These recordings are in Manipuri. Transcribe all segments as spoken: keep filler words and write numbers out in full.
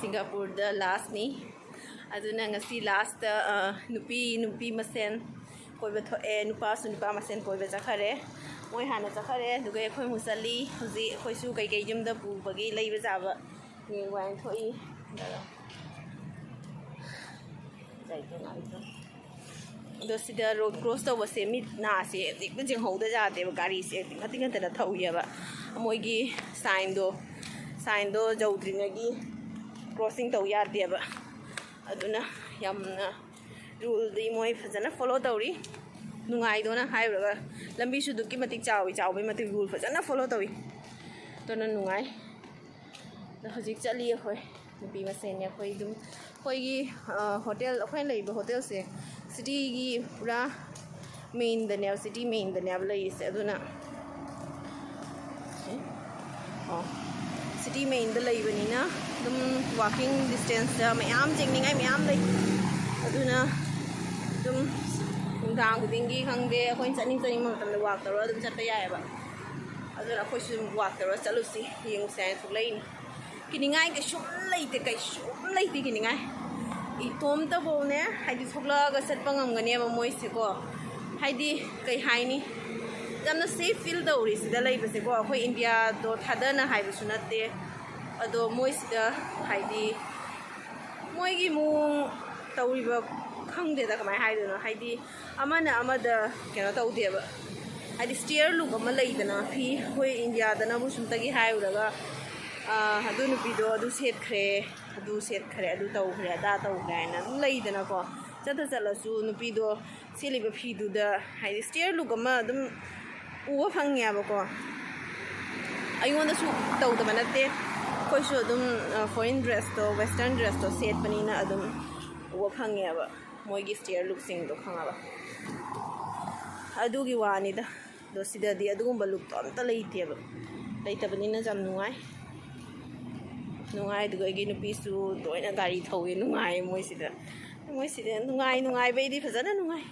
ꯁꯤꯡꯒꯥꯄꯨꯔꯗ ꯂꯥꯁꯅꯤ꯫ ꯑꯗꯨꯅ ꯉꯁꯤ ꯂꯥꯁꯇ, ꯑ, ꯅꯨꯄꯤ ꯅꯨꯄꯤ ꯃꯁꯦꯟ ꯀꯣꯏꯕ ꯊꯣꯛꯑꯦ, ꯅꯨꯄꯥꯁꯨ ꯅꯨꯄꯥ ꯃꯁꯦꯟ ꯀꯣꯏꯕ ꯆꯠꯈꯔꯦ꯫ ꯃꯣꯏ ꯍꯥꯟꯅ ꯆꯠꯈꯔꯦ, ꯑꯗꯨꯒ ꯑꯩꯈꯣꯏ ꯑꯃꯨꯛ ꯆꯠꯂꯤ꯫ ꯍꯧꯖꯤꯛ ꯑꯩꯈꯣꯏꯁꯨ ꯀꯩꯀꯩ ꯌꯨꯝꯗ ꯄꯨꯕꯒꯤ ꯂꯩꯕ ꯆꯥꯕ ꯌꯦꯡꯕ ꯍꯥꯏꯅ ꯊꯣꯛꯏ꯫ ꯑꯗꯣ ꯁꯤꯗ ꯔꯣꯗ ꯀ꯭ꯔꯣꯁ ꯇꯧꯕꯁꯦ ꯃꯤꯠ ꯅꯥꯁꯦ ꯍꯦꯛꯇ ꯌꯦꯡꯍꯧꯗ ꯌꯥꯗꯦꯕ꯫ ꯒꯥꯔꯤꯁꯦ ꯍꯦꯛꯇ ꯉꯟꯇ ꯉꯟꯇꯅ ꯊꯧꯏꯑꯕ꯫ ꯃꯣꯏꯒꯤ ꯁꯥꯏꯟꯗꯣ, ꯁꯥꯏꯟꯗꯣ ꯌꯧꯗ꯭ꯔꯤꯉꯩꯒꯤ ꯀ꯭ꯔꯣꯁꯤꯡ ꯇꯧ ꯌꯥꯗꯦꯕ꯫ ꯑꯗꯨꯅ ꯌꯥꯝꯅ ꯔꯨꯜꯗꯤ ꯃꯣꯏ ꯐꯖꯅ ꯐꯣꯂꯣ ꯇꯧꯔꯤ꯫ ꯅꯨꯡꯉꯥꯏꯗꯣꯅ ꯍꯥꯏꯔꯨꯔꯒ ꯂꯝꯕꯤꯁꯨ ꯑꯗꯨꯛꯀꯤ ꯃꯇꯤꯛ ꯆꯥꯎꯏ, ꯆꯥꯎꯕꯩ ꯃꯇꯤꯛ ꯔꯨꯜ ꯐꯖꯅ ꯐꯣꯂꯣ ꯇꯧꯏ꯫ ꯑꯗꯨꯅ ꯅꯨꯡꯉꯥꯏ꯫ ꯑꯗꯣ ꯍꯧꯖꯤꯛ ꯆꯠꯂꯤ ꯑꯩꯈꯣꯏ ꯅꯨꯄꯤ ꯃꯁꯦꯟꯅꯤ꯫ ꯑꯩꯈꯣꯏ ꯑꯗꯨꯝ ꯑꯩꯈꯣꯏꯒꯤ, ꯑ, ꯍꯣꯇꯦꯜ, ꯑꯩꯈꯣꯏꯅ ꯂꯩꯔꯤꯕ ꯍꯣꯇꯦꯜꯁꯦ ꯁꯤꯇꯤꯒꯤ ꯄꯨꯔꯥ ꯃꯦꯟꯗꯅꯦꯕ, ꯁꯤꯇꯤ ꯃꯦꯟꯗꯅꯦꯕ ꯂꯩꯔꯤꯁꯦ꯫ ꯑꯗꯨꯅ ꯑꯣ, ꯁꯤꯇꯤ ꯃꯦꯟꯗ ꯂꯩꯕꯅꯤꯅ ꯑꯗꯨꯝ ꯋꯥꯀꯤꯡ ꯗꯤꯁꯇꯦꯟꯁꯇ ꯃꯌꯥꯝ ꯌꯦꯡꯅꯤꯡꯉꯥꯏ ꯃꯌꯥꯝ ꯂꯩ꯫ ꯑꯗꯨꯅ ꯑꯗꯨꯝ ꯅꯨꯡꯗꯥꯡ ꯈꯨꯗꯤꯡꯒꯤ ꯈꯪꯗꯦ, ꯑꯩꯈꯣꯏꯅ ꯆꯠꯅꯤꯡ ꯆꯠꯅꯤꯡꯕ ꯃꯇꯝꯗ ꯋꯥꯛ ꯇꯧꯔꯒ ꯑꯗꯨꯝ ꯆꯠꯄ ꯌꯥꯏꯑꯕ꯫ ꯑꯗꯨꯅ ꯑꯩꯈꯣꯏꯁꯨ ꯑꯗꯨꯝ ꯋꯥꯛ ꯇꯧꯔꯒ ꯆꯠꯂꯨꯁꯤ, ꯌꯦꯡꯉꯨꯁꯤ ꯍꯥꯏꯅ ꯊꯣꯛꯂꯛꯏꯅꯤ꯫ ꯀꯤꯅꯤꯡꯉꯥꯏ ꯀꯩꯁꯨꯝ ꯂꯩꯇꯦ, ꯀꯩꯁꯨꯝ ꯂꯩꯇꯦ ꯀꯤꯅꯤꯡꯉꯥꯏ꯫ ꯏꯇꯣꯝꯇꯐꯧꯅꯦ, ꯍꯥꯏꯗꯤ ꯊꯣꯛꯂꯛꯑꯒ ꯆꯠꯄ ꯉꯝꯒꯅꯦꯕ ꯃꯣꯏꯁꯦꯀꯣ꯫ ꯍꯥꯏꯗꯤ ꯀꯩ ꯍꯥꯏꯅꯤ, ꯌꯥꯝꯅ ꯁꯦꯐ ꯐꯤꯜ ꯇꯧꯔꯤ ꯁꯤꯗ ꯂꯩꯕꯁꯦꯀꯣ꯫ ꯑꯩꯈꯣꯏ ꯏꯟꯗꯤꯌꯥꯗꯣ ꯊꯥꯗꯅ ꯍꯥꯏꯕꯁꯨ ꯅꯠꯇꯦ, ꯑꯗꯣ ꯃꯣꯏꯁꯤꯗ ꯍꯥꯏꯗꯤ ꯃꯣꯏꯒꯤ ꯃꯑꯣꯡ ꯇꯧꯔꯤꯕ, ꯈꯪꯗꯦꯗ ꯀꯃꯥꯏꯅ ꯍꯥꯏꯗꯣꯏꯅꯣ, ꯍꯥꯏꯗꯤ ꯑꯃꯅ ꯑꯃꯗ ꯀꯩꯅꯣ ꯇꯧꯗꯦꯕ꯫ ꯍꯥꯏꯗꯤ ꯁ꯭ꯇꯤꯌꯔ ꯂꯨꯛ ꯑꯃ ꯂꯩꯗꯅ, ꯐꯤ ꯑꯩꯈꯣꯏ ꯏꯟꯗꯤꯌꯥꯗꯅꯕꯨ ꯁꯨꯝꯇꯒꯤ ꯍꯥꯏꯔꯨꯔꯒ, ꯑꯥ, ꯑꯗꯨ ꯅꯨꯄꯤꯗꯣ ꯑꯗꯨ ꯁꯦꯠꯈ꯭ꯔꯦ, ꯑꯗꯨ ꯁꯦꯠꯈ꯭ꯔꯦ, ꯑꯗꯨ ꯇꯧꯈ꯭ꯔꯦ, ꯑꯗꯥ ꯇꯧꯈ꯭ꯔꯦ ꯍꯥꯏꯅ ꯑꯗꯨꯝ ꯂꯩꯗꯅꯀꯣ꯫ ꯆꯠꯇ ꯆꯠꯂꯁꯨ ꯅꯨꯄꯤꯗꯣ ꯁꯦꯠꯂꯤꯕ ꯐꯤꯗꯨꯗ ꯍꯥꯏꯗꯤ ꯁ꯭ꯇꯤꯌꯔ ꯂꯨꯛ ꯑꯃ ꯑꯗꯨꯝ ꯎꯕ ꯐꯪꯉꯦꯕꯀꯣ꯫ ꯑꯩꯉꯣꯟꯗꯁꯨ ꯇꯧꯗꯕ ꯅꯠꯇꯦ, ꯑꯩꯈꯣꯏꯁꯨ ꯑꯗꯨꯝ, ꯑ, ꯐꯣꯔꯤꯟ ꯗ꯭ꯔꯦꯁꯇꯣ, ꯋꯦꯁꯇꯔꯟ ꯗ꯭ꯔꯦꯁꯇꯣ ꯁꯦꯠꯄꯅꯤꯅ ꯑꯗꯨꯝ ꯎꯕ ꯐꯪꯉꯦꯕ ꯃꯣꯏꯒꯤ ꯁ꯭ꯇꯤꯌꯔ ꯂꯨꯛꯁꯤꯡꯗꯣ, ꯈꯪꯉꯕ? ꯑꯗꯨꯒꯤ ꯋꯥꯅꯤꯗ꯫ ꯑꯗꯣ ꯁꯤꯗꯗꯤ ꯑꯗꯨꯒꯨꯝꯕ ꯂꯨꯛꯇꯣ ꯑꯝꯇ ꯂꯩꯇꯦꯕ꯫ ꯂꯩꯇꯕꯅꯤꯅ ꯌꯥꯝ ꯅꯨꯡꯉꯥꯏ꯫ ꯅꯨꯡꯉꯥꯏ, ꯑꯗꯨꯒ ꯑꯩꯒꯤ ꯅꯨꯄꯤꯁꯨ ꯂꯣꯏꯅ ꯒꯥꯔꯤ ꯊꯧꯋꯦ, ꯅꯨꯡꯉꯥꯏ ꯃꯣꯏꯁꯤꯗ꯫ ꯃꯣꯏꯁꯤꯗ ꯅꯨꯡꯉꯥꯏ, ꯅꯨꯡꯉꯥꯏꯕꯩꯗꯤ ꯐꯖꯅ ꯅꯨꯡꯉꯥꯏ꯫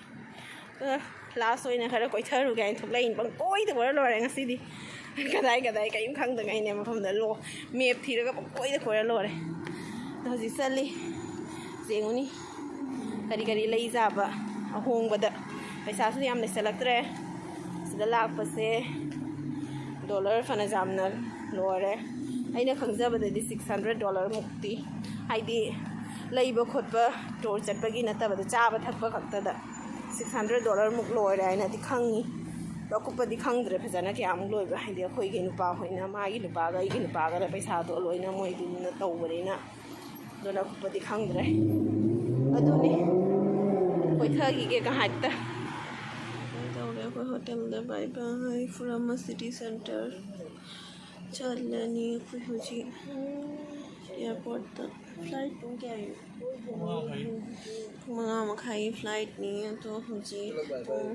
ꯑꯗꯣ ꯂꯥꯁ ꯑꯣꯏꯅ ꯈꯔ ꯀꯣꯏꯊꯔꯨꯒꯦ ꯍꯥꯏꯅ ꯊꯣꯛꯂꯛꯏꯅꯤ꯫ ꯄꯪꯀꯣꯏꯗ ꯀꯣꯏꯔ ꯂꯣꯏꯔꯦ ꯉꯁꯤꯗꯤ꯫ ꯀꯗꯥꯏ ꯀꯗꯥꯏ ꯀꯔꯤꯝ ꯈꯪꯗꯉꯩꯅꯦ ꯃꯐꯝꯗ꯫ ꯂꯣ-, ꯃꯦꯞ ꯊꯤꯔꯒ ꯄꯪꯀꯣꯏꯗ ꯀꯣꯏꯔ ꯂꯣꯏꯔꯦ꯫ ꯍꯧꯖꯤꯛ ꯆꯠꯂꯤ꯫ ꯌꯦꯡꯉꯨꯅꯤ ꯀꯔꯤ ꯀꯔꯤ ꯂꯩꯖꯥꯕ ꯑꯍꯣꯡꯕꯗ꯫ ꯄꯩꯁꯥꯁꯨ ꯌꯥꯝ ꯂꯩꯁꯜꯂꯛꯇ꯭ꯔꯦ꯫ ꯁꯤꯗ ꯂꯥꯛꯄꯁꯦ ꯗꯣꯂꯔ ꯐꯅ ꯌꯥꯝꯅ ꯂꯣꯏꯔꯦ꯫ ꯑꯩꯅ ꯈꯪꯖꯕꯗꯗꯤ ꯁꯤꯛꯁ ꯍꯟꯗ꯭ꯔꯦꯠ ꯗꯣꯂꯔꯃꯨꯛꯇꯤ, ꯍꯥꯏꯗꯤ ꯂꯩꯕ ꯈꯣꯠꯄ, ꯇꯨꯔ ꯆꯠꯄꯒꯤ ꯅꯠꯇꯕꯗ, ꯆꯥꯕ ꯊꯛꯄ ꯈꯛꯇꯗ ꯁꯤꯛꯁ ꯍꯟꯗ꯭ꯔꯦꯠ ꯗꯣꯂꯔꯃꯨꯛ ꯂꯣꯏꯔꯦ ꯍꯥꯏꯅꯗꯤ ꯈꯪꯉꯤ꯫ ꯑꯗꯣ ꯑꯀꯨꯞꯄꯗꯤ ꯈꯪꯗ꯭ꯔꯦ ꯐꯖꯅ ꯀꯌꯥꯃꯨꯛ ꯂꯣꯏꯕ, ꯍꯥꯏꯗꯤ ꯑꯩꯈꯣꯏꯒꯤ ꯅꯨꯄꯥ ꯍꯣꯏꯅ, ꯃꯥꯒꯤ ꯅꯨꯄꯥꯒ ꯑꯩꯒꯤ ꯅꯨꯄꯥꯒꯅ ꯄꯩꯁꯥꯗꯣ ꯂꯣꯏꯅ ꯃꯣꯏꯗꯨꯅ ꯇꯧꯕꯅꯤꯅ꯫ ꯑꯗꯨꯅ ꯑꯀꯨꯞꯄꯗꯤ ꯈꯪꯗ꯭ꯔꯦ꯫ ꯑꯗꯨꯅꯤ, ꯀꯣꯏꯊꯈꯤꯒꯦ ꯉꯥꯏꯍꯥꯛꯇ꯫ ꯇꯧꯔꯦ ꯑꯩꯈꯣꯏ ꯍꯣꯇꯦꯜꯗ꯫ ꯕꯥꯏ ꯕꯥꯏ꯫ ꯐꯨꯔꯥꯃꯥ ꯁꯤꯇꯤ ꯁꯦꯟꯇꯔ ꯆꯠꯂꯅꯤ ꯑꯩꯈꯣꯏ ꯍꯧꯖꯤꯛ ꯑꯦꯌꯥꯔꯄꯣꯔꯠꯇ꯫ ꯐ꯭ꯂꯥꯏꯠ ꯄꯨꯡ ꯀꯌꯥꯒꯤꯅꯣ? ꯄꯨꯡ ꯃꯉꯥ ꯃꯈꯥꯏꯒꯤ ꯐ꯭ꯂꯥꯏꯠꯅꯤ꯫ ꯑꯗꯣ ꯍꯧꯖꯤꯛ ꯄꯨꯡ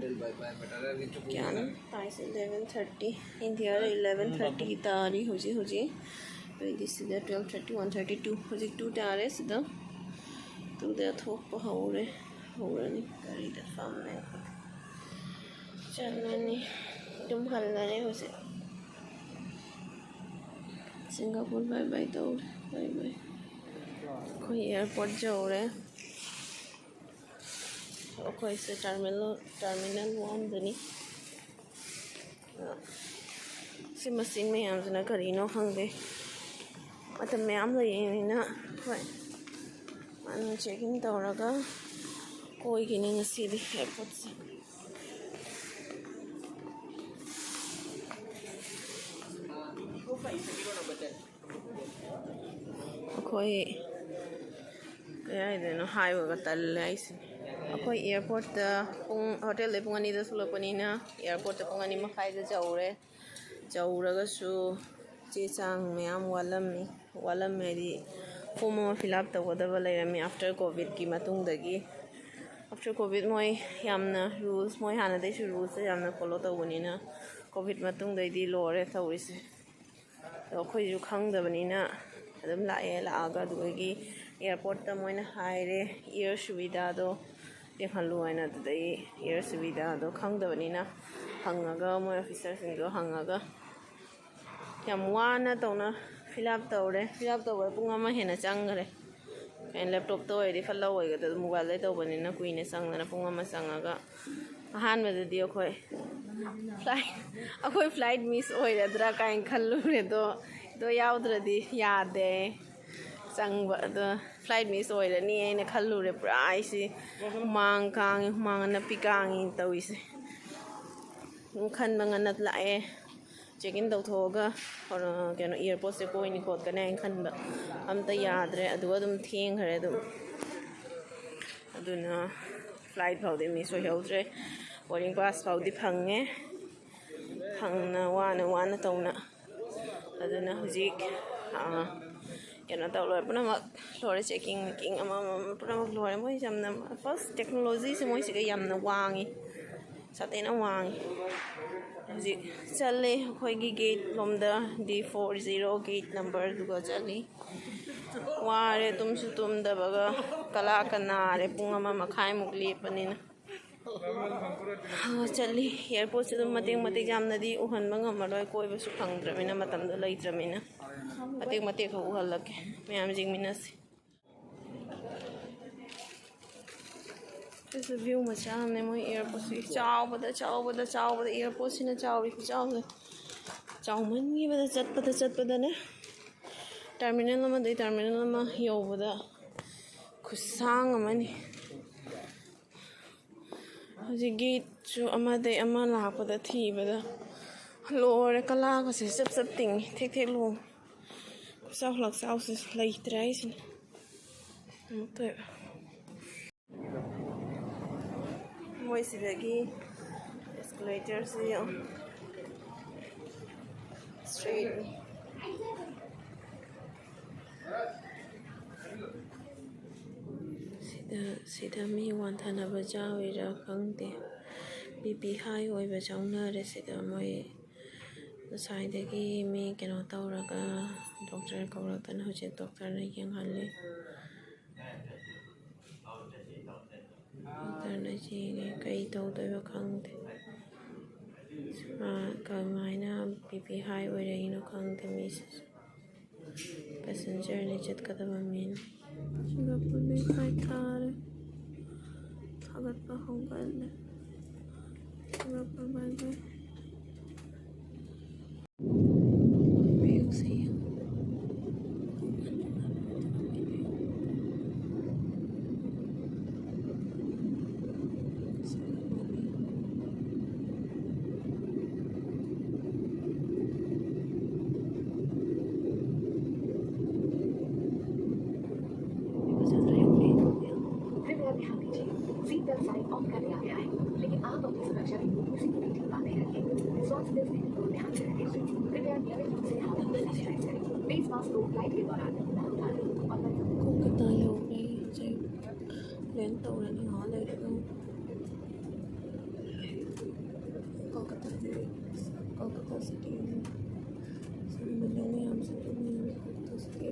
ꯀꯌꯥꯅꯣ ꯇꯥꯏꯁꯦ? Eleven thirty. ꯏꯟꯗꯤꯌꯥꯗ ꯏꯂꯦꯚꯦꯟ ꯊꯥꯔꯇꯤ ꯇꯥꯔꯤ ꯍꯧꯖꯤꯛ ꯍꯧꯖꯤꯛ꯫ ꯑꯩꯗꯤ ꯁꯤꯗ twelve thirty, one thirty two, ꯍꯧꯖꯤꯛ ꯇꯨ ꯇꯥꯔꯦ꯫ ꯁꯤꯗ ꯇꯨꯗ ꯊꯣꯛꯄ ꯍꯧꯔꯦ, ꯍꯧꯔꯅꯤ꯫ ꯒꯥꯔꯤꯗ ꯐꯝꯃꯦ꯫ ꯆꯠꯂꯅꯤ꯫ ꯑꯗꯨꯝ ꯍꯜꯂꯅꯤ ꯍꯧꯖꯤꯛ꯫ ꯁꯤꯡꯒꯥꯄꯨꯔ ꯕꯥꯏ ꯕꯥꯏ ꯇꯧꯔꯦ꯫ ꯕꯥꯏ ꯕꯥꯏ꯫ ꯑꯩꯈꯣꯏ ꯑꯦꯌꯥꯔꯄꯣꯔꯠ ꯌꯧꯔꯦ꯫ ꯑꯩꯈꯣꯏꯁꯦ ꯇꯔꯃꯤꯅꯦꯜ, ꯇꯔꯃꯤꯅꯦꯜ ꯋꯥꯟꯗꯅꯤ꯫ ꯁꯤ ꯃꯁꯤꯡ ꯃꯌꯥꯝꯁꯤꯅ ꯀꯔꯤꯅꯣ ꯈꯪꯗꯦ꯫ ꯃꯇꯝ ꯃꯌꯥꯝ ꯂꯩꯔꯤꯅꯤꯅ ꯑꯩꯈꯣꯏ ꯍꯥꯟꯅ ꯆꯦꯛ ꯏꯟ ꯇꯧꯔꯒ ꯀꯣꯏꯒꯅꯤ ꯉꯁꯤꯗꯤ ꯑꯦꯌꯥꯔꯄꯣꯔꯠꯁꯦ꯫ ꯑꯩꯈꯣꯏ ꯀꯩ ꯍꯥꯏꯗꯣꯏꯅꯣ, ꯍꯥꯏꯕꯒ ꯇꯜꯂꯦ ꯑꯩꯁꯦ꯫ ꯑꯩꯈꯣꯏ ꯑꯦꯌꯥꯔꯄꯣꯔꯠꯇ ꯄꯨꯡ, ꯍꯣꯇꯦꯜꯗꯩ ꯄꯨꯡ ꯑꯅꯤꯗ ꯊꯣꯛꯂꯛꯄꯅꯤꯅ, ꯑꯦꯌꯥꯔꯄꯣꯔꯠꯇ ꯄꯨꯡ ꯑꯅꯤ ꯃꯈꯥꯏꯗ ꯌꯧꯔꯦ꯫ ꯌꯧꯔꯒꯁꯨ ꯆꯦ ꯆꯥꯡ ꯃꯌꯥꯝ ꯋꯥꯠꯂꯝꯃꯤ꯫ ꯋꯥꯠꯂꯝꯃꯦ ꯍꯥꯏꯗꯤ, ꯐꯣꯝ ꯑꯃ ꯐꯤꯜ ꯑꯞ ꯇꯧꯒꯗꯕ ꯂꯩꯔꯝꯃꯤ, ꯑꯥꯐꯇꯔ ꯀꯣꯚꯤꯗꯀꯤ ꯃꯇꯨꯡꯗꯒꯤ꯫ ꯑꯥꯐꯇꯔ ꯀꯣꯚꯤꯗ ꯃꯣꯏ ꯌꯥꯝꯅ ꯔꯨꯜꯁ, ꯃꯣꯏ ꯍꯥꯟꯅꯗꯩꯁꯨ ꯔꯨꯜꯁꯁꯦ ꯌꯥꯝꯅ ꯐꯣꯂꯣ ꯇꯧꯕꯅꯤꯅ, ꯀꯣꯚꯤꯗ ꯃꯇꯨꯡꯗꯩꯗꯤ ꯂꯣꯏꯔꯦ ꯇꯧꯔꯤꯁꯦ꯫ ꯑꯗꯣ ꯑꯩꯈꯣꯏꯁꯨ ꯈꯪꯗꯕꯅꯤꯅ ꯑꯗꯨꯝ ꯂꯥꯛꯑꯦ꯫ ꯂꯥꯛꯑꯒ ꯑꯗꯨꯗꯒꯤ ꯑꯦꯌꯥꯔꯄꯣꯔꯠꯇ ꯃꯣꯏꯅ ꯍꯥꯏꯔꯦ, ꯏꯌꯔ ꯁꯨꯕꯤꯗꯥꯗꯣ ꯌꯦꯡꯍꯜꯂꯨ ꯍꯥꯏꯅ꯫ ꯑꯗꯨꯗꯒꯤ ꯏꯌꯔ ꯁꯨꯕꯤꯗꯥꯗꯣ ꯈꯪꯗꯕꯅꯤꯅ ꯍꯪꯉꯒ, ꯃꯣꯏ ꯑꯣꯐꯤꯁꯔꯁꯤꯡꯗꯣ ꯍꯪꯉꯒ ꯌꯥꯝ ꯋꯥꯅ ꯇꯧꯅ ꯐꯤꯜ ꯑꯞ ꯇꯧꯔꯦ꯫ ꯐꯤꯜ ꯑꯞ ꯇꯧꯕꯗ ꯄꯨꯡ ꯑꯃ ꯍꯦꯟꯅ ꯆꯪꯈ꯭ꯔꯦ꯫ ꯀꯩꯅꯣ, ꯂꯦꯞꯇꯣꯞꯇ ꯑꯣꯏꯔꯗꯤ ꯐꯠ ꯂꯧ ꯑꯣꯏꯒꯗꯕ, ꯃꯣꯕꯥꯏꯜꯗ ꯇꯧꯕꯅꯤꯅ ꯀꯨꯏꯅ ꯆꯪꯗꯅ ꯄꯨꯡ ꯑꯃ ꯆꯪꯉꯒ꯫ ꯑꯍꯥꯟꯕꯗꯗꯤ ꯑꯩꯈꯣꯏ ꯐ꯭ꯂꯥꯏꯠ ꯑꯩꯈꯣꯏ ꯐ꯭ꯂꯥꯏꯠ ꯃꯤꯁ ꯑꯣꯏꯔꯗ꯭ꯔꯥ ꯀꯥꯏꯅ ꯈꯜꯂꯨꯔꯦ꯫ ꯑꯗꯣ ꯑꯗꯣ ꯌꯥꯎꯗ꯭ꯔꯗꯤ ꯌꯥꯗꯦ ꯆꯪꯕ꯫ ꯑꯗꯣ ꯐ꯭ꯂꯥꯏꯠ ꯃꯤꯁ ꯑꯣꯏꯔꯅꯤ ꯍꯥꯏꯅ ꯈꯜꯂꯨꯔꯦ꯫ ꯄꯨꯔꯥ ꯑꯩꯁꯦ ꯍꯨꯃꯥꯡ ꯀꯥꯡꯉꯤ, ꯍꯨꯃꯥꯡ ꯑꯅꯞꯄꯤ ꯀꯥꯡꯉꯤ ꯇꯧꯔꯤꯁꯦ꯫ ꯑꯗꯨꯝ ꯈꯟꯕ ꯉꯟꯅ ꯂꯥꯛꯑꯦ꯫ ꯆꯦꯛ ꯏꯟ ꯇꯧꯊꯣꯛꯑꯒ, ꯑ, ꯀꯩꯅꯣ, ꯑꯦꯌꯥꯔꯄꯣꯔꯠꯁꯦ ꯀꯣꯏꯅꯤ ꯈꯣꯠꯀꯅꯤ ꯍꯥꯏꯅ ꯈꯟꯕ꯫ ꯑꯝꯇ ꯌꯥꯗ꯭ꯔꯦ꯫ ꯑꯗꯨꯒ ꯑꯗꯨꯝ ꯊꯦꯡꯈ꯭ꯔꯦ ꯑꯗꯨꯝ꯫ ꯑꯗꯨꯅ ꯐ꯭ꯂꯥꯏꯠ ꯐꯥꯎꯗꯤ ꯃꯤꯁ ꯑꯣꯏꯍꯧꯗ꯭ꯔꯦ꯫ ꯕꯣꯔꯗꯤꯡ ꯄꯥꯁ ꯐꯥꯎꯗꯤ ꯐꯪꯉꯦ꯫ ꯐꯪꯅ ꯋꯥꯅ ꯋꯥꯅ ꯇꯧꯅ꯫ ꯑꯗꯨꯅ ꯍꯧꯖꯤꯛ, ꯑ, ꯀꯩꯅꯣ ꯇꯧ ꯂꯣꯏꯔꯦ꯫ ꯄꯨꯝꯅꯃꯛ ꯂꯣꯏꯔꯦ꯫ ꯆꯦꯛꯀꯤꯡ ꯃꯦꯛꯀꯤꯡ ꯑꯃꯃꯝ ꯄꯨꯝꯅꯃꯛ ꯂꯣꯏꯔꯦ꯫ ꯃꯣꯏꯁꯦ ꯌꯥꯝꯅ, ꯐꯥꯔꯁ, ꯇꯦꯛꯅꯣꯂꯣꯖꯤꯁꯦ ꯃꯣꯏꯁꯤꯒ ꯌꯥꯝꯅ ꯋꯥꯡꯉꯤ꯫ ꯁꯥꯊꯤꯅ ꯋꯥꯡꯉꯤ꯫ ꯍꯧꯖꯤꯛ ꯆꯠꯂꯦ ꯑꯩꯈꯣꯏꯒꯤ ꯒꯦꯠ ꯂꯣꯝꯗ, ꯗꯤ ꯐꯣꯔ ꯖꯤꯔꯣ ꯒꯦꯠ ꯅꯝꯕꯔꯗꯨꯒ ꯆꯠꯂꯤ꯫ ꯋꯥꯔꯦ, ꯇꯨꯝꯁꯨ ꯇꯨꯝꯗꯕꯒ ꯀꯂꯥꯛꯀ ꯅꯥꯔꯦ, ꯄꯨꯡ ꯑꯃ ꯃꯈꯥꯏꯃꯨꯛ ꯂꯦꯞꯄꯅꯤꯅ꯫ ꯆꯠꯂꯤ꯫ ꯑꯦꯌꯥꯔꯄꯣꯔꯠꯁꯦ ꯑꯗꯨꯝ ꯃꯇꯦꯛ ꯃꯇꯦꯛ, ꯌꯥꯝꯅꯗꯤ ꯎꯍꯟꯕ ꯉꯝꯃꯔꯣꯏ, ꯀꯣꯏꯕꯁꯨ ꯐꯪꯗ꯭ꯔꯕꯅꯤꯅ, ꯃꯇꯝꯗꯣ ꯂꯩꯇ꯭ꯔꯕꯅꯤꯅ꯫ ꯃꯇꯦꯛ ꯃꯇꯦꯛ ꯈꯛ ꯎꯍꯜꯂꯛꯀꯦ, ꯃꯌꯥꯝ ꯌꯦꯡꯃꯤꯟꯅꯁꯤ꯫ ꯁꯤꯁꯨ ꯚ꯭ꯌꯨ ꯃꯆꯥ ꯑꯃꯅꯦ ꯃꯣꯏ ꯑꯦꯌꯥꯔꯄꯣꯔꯠꯁꯤ꯫ ꯆꯥꯎꯕꯗ, ꯆꯥꯎꯕꯗ, ꯆꯥꯎꯕꯗ, ꯑꯦꯌꯥꯔꯄꯣꯔꯠꯁꯤꯅ ꯆꯥꯎꯔꯤ ꯈꯨꯆꯥꯎꯁꯦ꯫ ꯆꯥꯎꯃꯟꯈꯤꯕꯗ ꯆꯠꯄꯗ, ꯆꯠꯄꯗꯅꯦ, ꯇꯔꯃꯤꯅꯦꯜ ꯑꯃꯗꯒꯤ ꯇꯔꯃꯤꯅꯦꯜ ꯑꯃ ꯌꯧꯕꯗ ꯈꯨꯁꯥꯡ ꯑꯃꯅꯤ꯫ ꯍꯧꯖꯤꯛ ꯒꯦꯠꯁꯨ ꯑꯃꯗꯒꯤ ꯑꯃ ꯂꯥꯛꯄꯗ ꯊꯤꯕꯗ ꯂꯣꯏꯔꯦ꯫ ꯀꯂꯥꯒꯁꯦ ꯆꯞ ꯆꯞ ꯇꯤꯡꯉꯤ, ꯊꯦꯛ ꯊꯦꯛ ꯂꯣꯡ꯫ ꯈꯨꯆꯥꯎ ꯂꯥꯛꯆꯥꯎꯁꯦ ꯂꯩꯇ꯭ꯔꯦ ꯍꯥꯏꯁꯤꯅꯤ꯫ ꯑꯃꯨꯛꯇꯣꯏꯕ꯫ ꯃꯣꯏ ꯁꯤꯗꯒꯤ ꯑꯦꯁꯀꯦꯂꯦꯇꯔꯁꯦ ꯌꯦꯡꯉꯨ꯫ ꯁ꯭ꯇ꯭ꯔꯦꯠꯅꯤ꯫ ꯁꯤꯗ, ꯁꯤꯗ ꯃꯤ ꯋꯥꯟꯊꯅꯕ ꯌꯥꯎꯔꯤꯔꯥ ꯈꯪꯗꯦ꯫ ꯕꯤ ꯄꯤ ꯍꯥꯏ ꯑꯣꯏꯕ ꯌꯥꯎꯅꯔꯦ ꯁꯤꯗ꯫ ꯃꯣꯏ ꯉꯁꯥꯏꯗꯒꯤ ꯃꯤ ꯀꯩꯅꯣ ꯇꯧꯔꯒ ꯗꯣꯛꯇꯔ ꯀꯧꯔꯛꯇꯅ ꯍꯧꯖꯤꯛ ꯗꯣꯛꯇꯔꯅ ꯌꯦꯡꯍꯜꯂꯤ꯫ ꯗꯣꯛꯇꯔꯅ ꯌꯦꯡꯉꯦ꯫ ꯀꯩ ꯇꯧꯗꯣꯏꯕ ꯈꯪꯗꯦ꯫ ꯃꯥ ꯀꯃꯥꯏꯅ ꯕꯤ ꯄꯤ ꯍꯥꯏ ꯑꯣꯏꯔꯛꯏꯅꯣ ꯈꯪꯗꯦ ꯃꯤꯁꯤꯁꯨ꯫ ꯄꯦꯁꯦꯟꯖꯔꯅꯤ ꯆꯠꯀꯗꯕ ꯃꯤꯅꯤ꯫ ꯁꯤꯡꯒꯥꯄꯨꯔꯗꯩ flight ꯊꯥꯔꯦ꯫ ꯊꯥꯒꯠꯄ ꯍꯧꯒꯠꯂꯦ꯫ Singapore bye bye꯫ View ꯁꯦ ꯌꯦꯡꯉꯣ꯫ कृपया ध्यान दीजिए, seat belt sign on कर दिया गया है, लेकिन आप अपनी सुरक्षा के लिए किसी को भी ढीला नहीं रखें। स्वास्थ्य स्थिति को ध्यान में रखें। कृपया नियमित रूप से हाथों की सैनिटाइज करें। फेस मास्क को फ्लाइट के दौरान न उतारें और कोलकाता ꯌꯧꯔꯦ ꯍꯧꯖꯤꯛ꯫ ꯂꯦꯟ ꯇꯧꯔꯅꯤ ꯉꯥꯏꯍꯥꯛ ꯂꯩꯔꯒ꯫ ꯀꯣꯜꯀꯇꯥꯗꯤ, ꯀꯣꯜꯀꯇꯥ ꯁꯤꯇꯤ ꯁꯤꯒꯨꯝꯕ ꯂꯩ ꯃꯌꯥꯝꯁꯦ ꯑꯗꯨꯝ ꯀꯣꯜꯀꯇꯥ ꯁꯤꯇꯤ꯫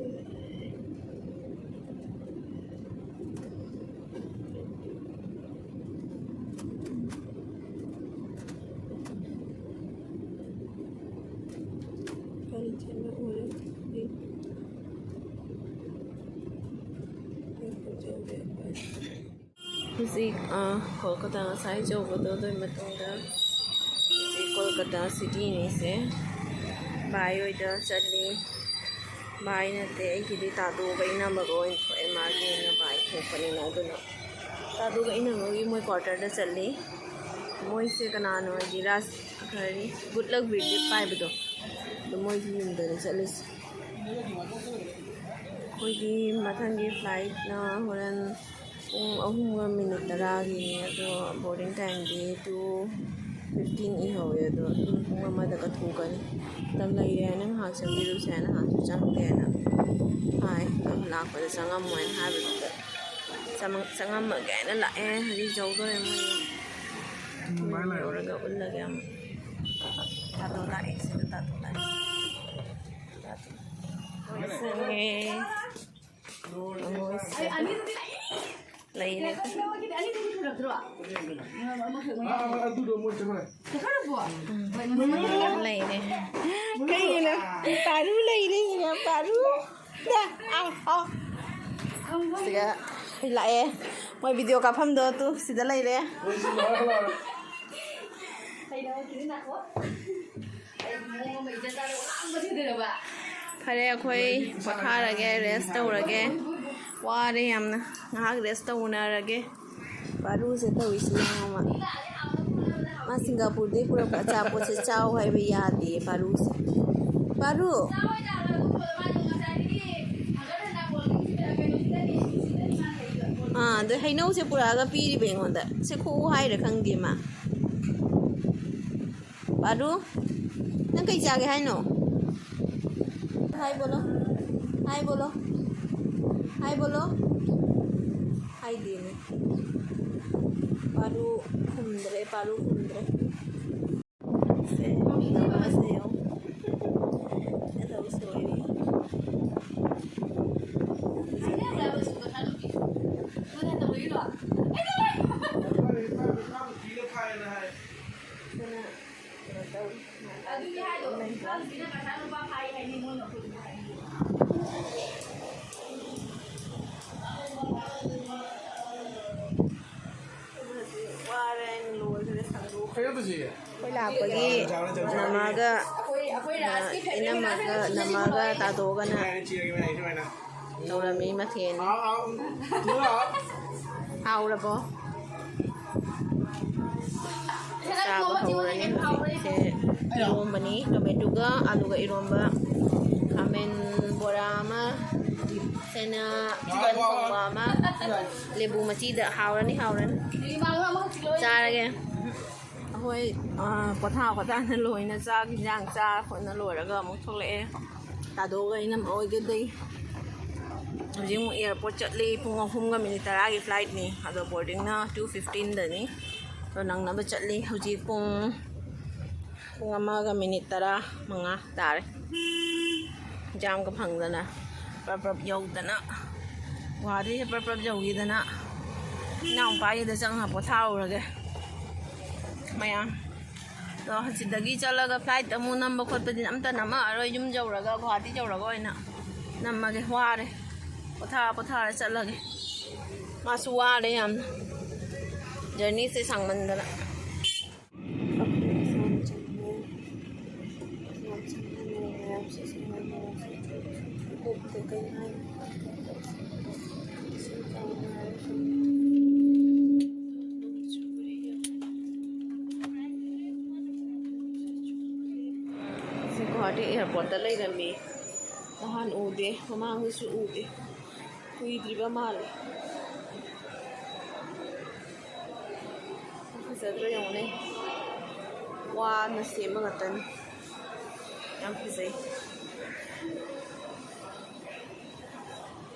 ꯒꯥꯔꯤ ꯆꯦꯟꯕ ꯎꯔꯦ꯫ ꯍꯧꯖꯤꯛ, ꯑ, ꯀꯣꯜꯀꯇꯥ ꯉꯁꯥꯏ ꯌꯧꯕꯗꯣ, ꯑꯗꯨꯒꯤ ꯃꯇꯨꯡꯗ ꯍꯧꯖꯤꯛ ꯀꯣꯜꯀꯇꯥ ꯁꯤꯇꯤꯅꯤꯁꯦ ꯚꯥꯏ ꯍꯣꯏꯗ ꯆꯠꯂꯤ꯫ ꯚꯥꯏ ꯅꯠꯇꯦ, ꯑꯩꯒꯤꯗꯤ ꯇꯥꯗꯨꯒ ꯏꯅꯝꯃꯒ ꯑꯣꯏꯅ ꯊꯣꯛꯑꯦ, ꯃꯥꯒꯤ ꯑꯣꯏꯅ ꯚꯥꯏ ꯊꯣꯛꯄꯅꯤꯅ꯫ ꯑꯗꯨꯅ ꯇꯥꯗꯨꯒ ꯏꯅꯝꯃꯒꯤ ꯃꯣꯏ ꯀ꯭ꯋꯥꯇꯔꯗ ꯆꯠꯂꯤ꯫ ꯃꯣꯏꯁꯦ ꯀꯅꯥꯅꯣ ꯍꯥꯏꯗꯤ ꯔꯥꯖ ꯀꯔꯤ good luck ꯕ꯭ꯔꯤꯠ ꯄꯥꯏꯕꯗꯣ, ꯑꯗꯣ ꯃꯣꯏꯒꯤ ꯌꯨꯝꯗꯅꯤ ꯆꯠꯂꯤꯁꯦ꯫ ꯑꯩꯈꯣꯏꯒꯤ ꯃꯊꯪꯒꯤ ꯐ꯭ꯂꯥꯏꯠꯅ ꯍꯣꯔꯦꯟ ꯄꯨꯡ ꯑꯍꯨꯝꯒ ꯃꯤꯅꯤꯠ ꯇꯔꯥꯒꯤꯅꯤ, ꯑꯗꯣ ꯕꯣꯔꯗꯤꯡ ꯇꯥꯏꯝꯗꯤ two fifteen ꯏꯍꯧꯋꯦ, ꯑꯗꯣ ꯑꯗꯨꯝ ꯄꯨꯡ ꯑꯃꯗꯒ ꯊꯣꯛꯀꯅꯤ꯫ ꯃꯇꯝ ꯂꯩꯔꯦ ꯍꯥꯏꯅ ꯉꯥꯏꯍꯥꯛ ꯆꯪꯕꯤꯔꯨꯁꯦ ꯍꯥꯏꯅ ꯉꯥꯏꯍꯥꯛꯁꯨ ꯆꯪꯗꯦꯅ ꯍꯥꯏ, ꯑꯗꯣ ꯂꯥꯛꯄꯗ ꯆꯪꯉꯝꯃꯣꯏꯅ ꯍꯥꯏꯕꯗꯨꯗ ꯆꯪꯉꯝ-, ꯆꯪꯉꯝꯃꯒꯦ ꯍꯥꯏꯅ ꯂꯥꯛꯑꯦ꯫ ꯍꯧꯖꯤꯛ ꯌꯧꯗꯣꯔꯦ ꯃꯣꯏ ꯌꯨꯝ꯫ ꯌꯧꯔꯒ ꯎꯠꯂꯒꯦ ꯑꯃꯨꯛ꯫ ꯇꯥꯗꯣ ꯂꯥꯛꯑꯦ, ꯁꯤꯗ ꯇꯥꯗꯣ ꯂꯥꯛꯑꯦ꯫ ꯇꯥꯗꯣ꯫ ꯂꯣꯏꯁꯪꯉꯦ꯫ ꯂꯣꯏꯁꯪꯉꯦ꯫ ꯂꯩꯔꯦ꯫ ꯂꯩꯔꯦ꯫ ꯀꯩꯒꯤꯅꯣ? ꯄꯥꯔꯨ ꯂꯩꯔꯦ ꯁꯤꯗ, ꯄꯥꯔꯨ꯫ ꯗꯥ, ꯑꯥꯎ, ꯑꯥꯎ꯫ ꯁꯤꯒ ꯂꯥꯛꯑꯦ꯫ ꯃꯣꯏ ꯚꯤꯗꯤꯑꯣ ꯀꯥꯞꯐꯝꯗꯣ ꯇꯨ ꯁꯤꯗ ꯂꯩꯔꯦ꯫ ꯐꯔꯦ, ꯑꯩꯈꯣꯏ ꯄꯣꯊꯥꯔꯒꯦ, ꯔꯦꯁ ꯇꯧꯔꯒꯦ꯫ ꯋꯥꯔꯦ ꯌꯥꯝꯅ꯫ ꯉꯥꯏꯍꯥꯛ ꯔꯦꯁ ꯇꯧꯅꯔꯒꯦ꯫ ꯄꯥꯔꯨꯁꯦ ꯇꯧꯔꯤꯁꯤ ꯌꯦꯡꯉꯣ ꯃꯥ꯫ ꯃꯥ ꯁꯤꯡꯒꯥꯄꯨꯔꯗꯩ ꯄꯨꯔꯛꯄ ꯑꯆꯥꯄꯣꯠꯁꯦ ꯆꯥꯎ ꯍꯥꯏꯕ ꯌꯥꯗꯦ ꯄꯥꯔꯨꯁꯦ꯫ ꯄꯥꯔꯨ! ꯑꯥ, ꯑꯗꯩ ꯍꯩꯅꯧꯁꯦ ꯄꯨꯔꯛꯑꯒ ꯄꯤꯔꯤꯕ ꯑꯩꯉꯣꯟꯗ꯫ ꯁꯦ ꯈꯣꯛꯎ ꯍꯥꯏꯔ ꯈꯪꯗꯦ ꯃꯥ꯫ ꯄꯥꯔꯨ, ꯅꯪ ꯀꯩ ꯆꯥꯒꯦ ꯍꯥꯏꯅꯣ? ꯍꯥꯏ ꯕꯣꯂꯣ, ꯍꯥꯏ ꯕꯣꯂꯣ, ꯍꯥꯏ ꯕꯣꯂꯣ꯫ ꯍꯥꯏꯗꯦꯅꯦ꯫ ꯄꯥꯔꯨ ꯈꯨꯝꯗ꯭ꯔꯦ, ꯄꯥꯔꯨ ꯈꯨꯝꯗ꯭ꯔꯦ꯫ ꯁꯦ, ꯃꯃꯥꯁꯦ ꯌꯦꯡꯉꯣ꯫ ꯀꯩꯗꯧ ꯁꯣꯏꯔꯤ? ꯑꯗꯨꯅ ꯀꯩꯅꯣ ꯇꯧꯔꯤ꯫ ꯋꯥꯔꯦ, ꯑꯩꯅ ꯂꯣꯏꯈ꯭ꯔꯦ, ꯁꯪꯗꯣꯛꯈ꯭ꯔꯦ꯫ ꯑꯩꯈꯣꯏ ꯂꯥꯛꯄꯒꯤ ꯅꯃꯥꯒ, ꯏꯅꯝꯃꯒ, ꯅꯃꯥꯒ ꯇꯥꯗꯣꯛꯑꯒꯅ ꯇꯧꯔꯝꯃꯤ ꯃꯊꯦꯜ꯫ ꯍꯥꯎꯔꯕꯣ? ꯆꯥꯕ ꯍꯧꯔꯅꯤ ꯍꯧꯖꯤꯛꯁꯦ꯫ ꯏꯔꯣꯝꯕꯅꯤ, ꯇꯣꯃꯦꯇꯣꯒ ꯑꯂꯨꯒ ꯏꯔꯣꯝꯕ, ꯈꯥꯃꯦꯟ ꯕꯣꯔꯥ ꯑꯃ, ꯆꯅꯥ ꯆꯤꯛꯀꯟ ꯊꯣꯡꯕ ꯑꯃ, ꯂꯦꯕꯨ ꯃꯆꯤꯗ꯫ ꯍꯥꯎꯔꯅꯤ, ꯍꯥꯎꯔꯅꯤ꯫ ꯆꯥꯔꯒꯦ꯫ ꯑꯩꯈꯣꯏ, ꯑ, ꯄꯣꯊꯥ ꯄꯣꯊꯥꯅ ꯂꯣꯏꯅ ꯆꯥꯛ ꯍꯤꯟꯖꯥꯡ ꯆꯥ ꯈꯣꯠꯅ ꯂꯣꯏꯔꯒ ꯑꯃꯨꯛ ꯊꯣꯛꯂꯛꯑꯦ꯫ ꯇꯥꯗꯣꯒ ꯏꯅꯝꯃ ꯍꯣꯏꯒꯗꯩ꯫ ꯍꯧꯖꯤꯛ ꯑꯃꯨꯛ ꯑꯦꯌꯥꯔꯄꯣꯔꯠ ꯆꯠꯂꯤ꯫ ꯄꯨꯡ ꯑꯍꯨꯝꯒ ꯃꯤꯅꯤꯠ ꯇꯔꯥꯒꯤ ꯐ꯭ꯂꯥꯏꯠꯅꯤ꯫ ꯑꯗꯣ ꯕꯣꯔꯗꯤꯡꯅ ꯇꯨ ꯐꯤꯐꯇꯤꯟꯗꯅꯤ꯫ ꯑꯗꯣ ꯅꯪꯅꯕ ꯆꯠꯂꯤ꯫ ꯍꯧꯖꯤꯛ ꯄꯨꯡ, ꯄꯨꯡ ꯑꯃꯒ ꯃꯤꯅꯤꯠ ꯇꯔꯥ ꯃꯉꯥ ꯇꯥꯔꯦ꯫ ꯖꯥꯝꯒ ꯐꯪꯗꯅ ꯄ꯭ꯔꯞ ꯄ꯭ꯔꯞ ꯌꯧꯗꯅ, ꯒꯨꯍꯥꯇꯤꯁꯦ ꯄ꯭ꯔꯞ ꯄ꯭ꯔꯞ ꯌꯧꯈꯤꯗꯅ, ꯏꯅꯥꯎꯄꯥꯒꯤꯗ ꯆꯪꯉ ꯄꯣꯊꯥꯍꯧꯔꯒꯦ ꯃꯌꯥꯝ꯫ ꯑꯗꯣ ꯍꯧꯖꯤꯛꯇꯒꯤ ꯆꯠꯂꯒ ꯐ꯭ꯂꯥꯏꯠ ꯑꯃꯨꯛ ꯅꯝꯕ ꯈꯣꯠꯄꯗꯤ ꯑꯝꯇ ꯅꯝꯃꯛꯑꯔꯣꯏ꯫ ꯌꯨꯝ ꯌꯧꯔꯒ, ꯒꯨꯍꯥꯇꯤ ꯌꯧꯔꯒ ꯑꯣꯏꯅ ꯅꯝꯃꯒꯦ꯫ ꯋꯥꯔꯦ꯫ ꯄꯣꯊꯥ ꯄꯣꯊꯥꯔ ꯆꯠꯂꯒꯦ꯫ ꯃꯥꯁꯨ ꯋꯥꯔꯦ ꯌꯥꯝꯅ, ꯖꯔꯅꯤꯁꯦ ꯁꯥꯡꯃꯟꯗꯅ꯫ ꯁꯤ ꯒꯨꯍꯥꯇꯤ ꯑꯦꯌꯥꯔꯄꯣꯔꯠꯇ ꯂꯩꯔꯝꯃꯤ꯫ ꯅꯍꯥꯟ ꯎꯗꯦ, ꯃꯃꯥꯡꯗꯁꯨ ꯎꯗꯦ꯫ ꯀꯨꯏꯗ꯭ꯔꯤꯕ ꯃꯥꯜꯂꯦ꯫ ꯐꯖꯗ꯭ꯔꯣ ꯌꯦꯡꯉꯨꯅꯦ꯫ ꯋꯥꯅ ꯁꯦꯝꯕ ꯉꯥꯛꯇꯅꯤ꯫ ꯌꯥꯝ ꯐꯖꯩ꯫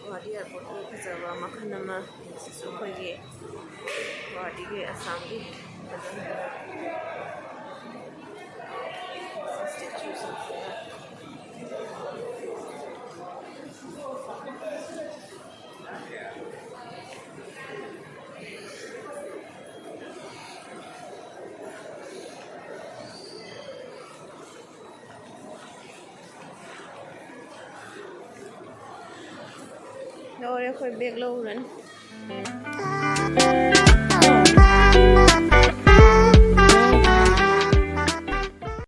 ꯒꯨꯍꯥꯇꯤ ꯑꯦꯌꯥꯔꯄꯣꯔꯠꯀꯤ ꯐꯖꯕ ꯃꯈꯜ ꯑꯃ꯫ ꯁꯤꯁꯨ ꯑꯩꯈꯣꯏꯒꯤ ꯒꯨꯍꯥꯇꯤꯒꯤ, ꯑꯁꯥꯝꯒꯤ ꯐꯖꯕ ꯁ꯭ꯇꯦꯆꯨꯁꯤꯡꯁꯤꯅ꯫ ꯂꯣꯏꯔꯦ, ꯑꯩꯈꯣꯏ ꯕꯦꯒ ꯂꯧꯔꯨꯔꯅꯤ꯫